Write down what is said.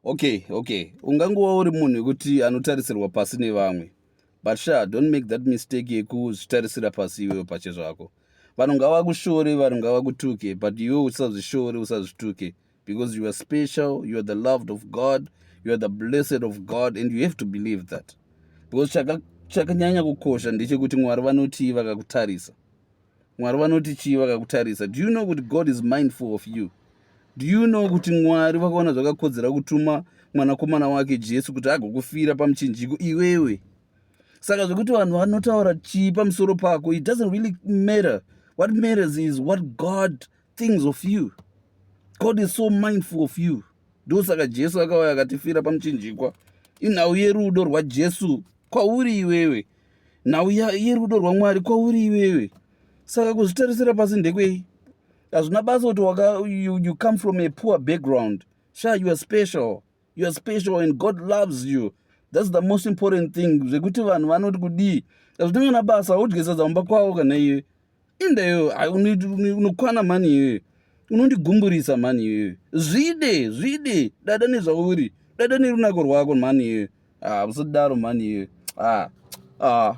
Okay, ungangova uri munhu wekuti anotarisirwa pasi nevamwe, but sha, don't make that mistake yekuzvitarisira pasi iwewe pachezvako. Vanhu ngavakushore, vanhu ngavakutuke, but iwe usazvishore, usazvituke, because you are special. You are the loved of God, you are the blessed of God, and you have to believe that, because chakanyanya kukosha ndechekuti Mwari vanotii vakakutarisa. Mwari vanoti chii vakakutarisa? Do you know kuti God is mindful of you? Do you know kuti Mwari vakaona zvakakodzera kutuma mwanakomana wake Jesu kuti agokufira pamuchinjiko iwewe? Saka zvekuti vanhu vanotaura chii pamusoro pako, it doesn't really matter. What matters is what God thinks of you. God is so mindful of you. Ndosaka Jesu akauya akatifira pamuchinjikwa. Inhau yerudo rwaJesu kwauri iwewe, nhau yerudo rwaMwari kwauri iwewe. Saka kuzvitarisira pasi ndekwei? Hazvina basa kuti you come from a poor background. Sha, you are special, you are special, and God loves you. That's the most important thing. Zvekuti vanhu vanoti kudii hazvina kana basa. Udye sadza mumba kwavo kana iwe indayo, unokwana mhani iwewe. Unondigumburisa mhani iwewe. Zvide, zvide, dada nezvauri, dada nerunako rwako mhani iwewe. Ah, usadaro mhani iwewe. Ah, ah.